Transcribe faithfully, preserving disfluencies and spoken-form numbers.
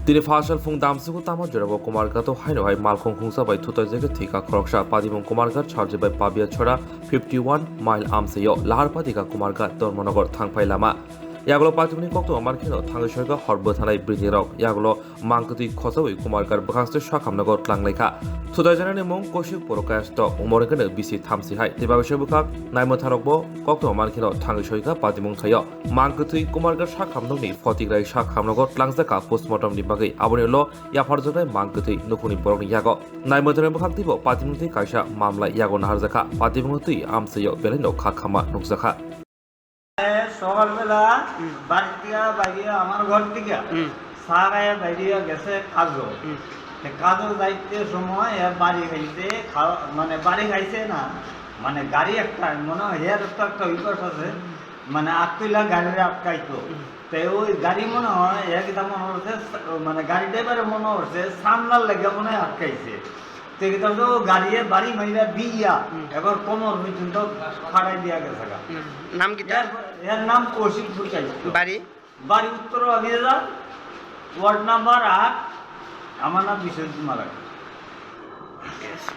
Tini phasal phung damsugo tamo jorabo Kumarghat o haino hai malkhung khungsa bai thutaijagwi thwikha khoroksa. Patimung Kumarghat sarjwi bai Pabiachora fifty one mile amchaio lahar patika Kumarghat Dharmanagar thangphai lama. Yagulo patimungni koktwma mankheno thangwi soika hor bwthanai bwrwirok. Yagulo mangkwtwi khochaui Kumarghat bwkhakste sakhamnago tlanglaikha. Thutaijaknani mung Koshik Porokasto, umor hwnkhe bisi thamsi hai. Tei bagwi bwkhak naimwtharokbo koktwma mankheno thangwi soika patimung thaio. Mangkwtwi Kumarghat sakhamnokni photigrai sakhamnago tlangjakha postmortemni bagwi. Aboni ulo yapharjaknai mangkwtwi nukhungni borokni yago. Naimwtharni bwkhak teibo patimung twi kaisa mamla yago naharjakha. Patimungno twi amchaio belaino kha khama nukjakha. এ, সকালবেলা হুম। বাড়ি থেকে বাইরে আমার ঘর থেকে হুম। চা খাইয়া বাইরে গেছে কাজো। হুম। তে কাজো যাইতে সময় এ বাড়ি খাইতে খাওয়া, মানে বাড়ি খাইছে না, মানে গাড়ি একটা মনে হয় এর তো একটা অভ্যাস আছে, মানে আটকইলা গাড়িরে আটকাইতো। হুম। তে ওই গাড়ি মনে হয় এক দাম মনে হচ্ছে, মানে গাড়ি ড্রাইভারে মনে হচ্ছে সামনার লেগে মনে হয় আটকাইছে। তে কিন্তু তো গাড়িয়ে বাড়ি মাইরা বিয়া, হুম। এবার কোমর পর্যন্ত ফাটাই দিয়া গেছে গা। হুম। নাম কিতা? এর, এর নাম কৌশিক ভট্টাচার্য। বাড়ি? বাড়ি উত্তর বাগিরা, ওয়ার্ড নাম্বার আট, আমার নাম বিশ্বজিৎ মালাকার।